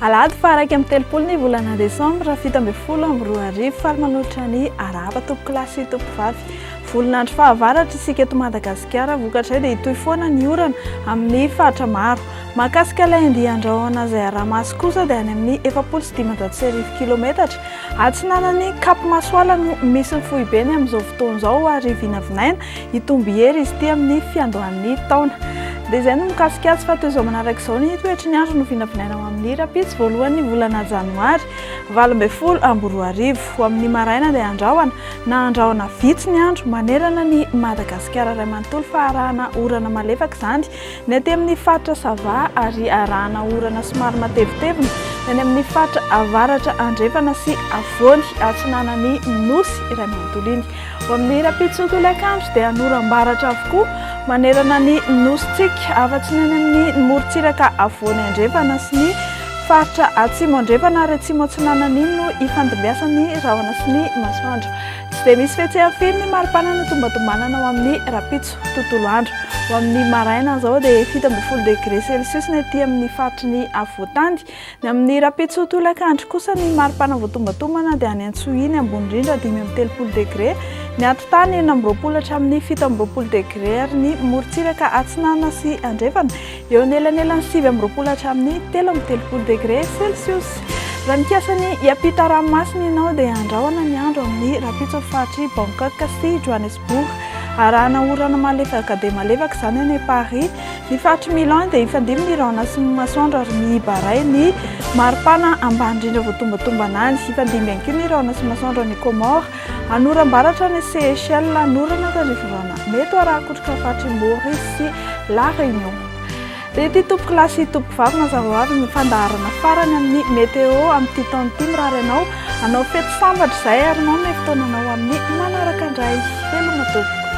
Alahady faha 31 ny volana desambra 2017, faly manolotra ny arahaba tompokolahy sy tompokovavy. Volon'andro fahavaratra isika eto Madagasikara, vokatr'izay dia hitohy foana ny orana amin'ny faritra maro. Mahakasika ilay andian-drahona izay araha-maso kosa dia any amin'ny 1540 kilometatra atsinanan'ny Cap Masoala no misy ny foibeny amin'izao fotoana izao ary vinavinaina hitombo hery izy ity amin'ny fiandohan'ny taona. Dia izay no mikasika azy fa toy izao manaraka izao ny toetry ny andro no vinavinaina ho amin'ny rahampitso voalohan'ny volana janoary 2018. Ho amin'ny maraina dia andrahona na andrahona vitsy ny andro manerana ny Madagasikara iray manontolo fa arahana orana malefaka izany ny aty amin'ny faritra Sava ary arahana orana somary matevitevina ny any amin'ny faritra avaratra andrefana sy afovoany atsinanan'ny Nosy iray manontolo iny. Ho amin'ny rahampitso tolakandro dia hanoram-baratra avokoa manerana ny Nosintsika afa-tsy ny any amin'ny morontsiraka afovoany andrefana sy ny faritra atsimo andrefana ary atsimo atsinanana iny no hifandimbiasan'ny rahona sy ny masoandro. Tsy dia misy fihetseham firy ny maripana notombantombanana ho amin'ny rahampitso tontolo andro. Ho amin'ny maraina izao dia 17 degré celsius ny aty amin'ny faritry ny afovoantany. Ny amin'ny rahampitso tolakandro kosa ny maripana voatombantombana dia any Antsohihy ny ambony indrindra 35 degré, ny atitany 26 hatramin'ny 27 degré ary ny morontsiraka atsinanana sy andrefana Eo anelanelan'ny 29 hatramin'ny 33 degre celsius. Raha mikasa ny hiampita ranomasina ianao dia andrahona ny andro amin'ny rahampitso ny faritr'i Bangkok sy Johannesburg. Arahana orana malefaka dia malefaka izany any Paris. Ny faritr'i Milan dia hifandimby ny rahona sy ny masoandro ary mihibaray ny maripana ambany indrindra voatombatombana any. Hifandimby ihany koa ny rahona sy masoandro any Comores. Hanoram-baratra any Seychelles, hanorana tandrifindrana mety ho arahan-kotroka faritr'i Maurice sy La Réunion. Dia ity tompokolahy sy tompokovavy mazava ho avy ny fandaharana farany amin'ny météo amin'ity taona ity. Mirary anao hanao fety sambatra izay ary manome fotoana anao amin'ny manaraka indray. Veloma tompoko.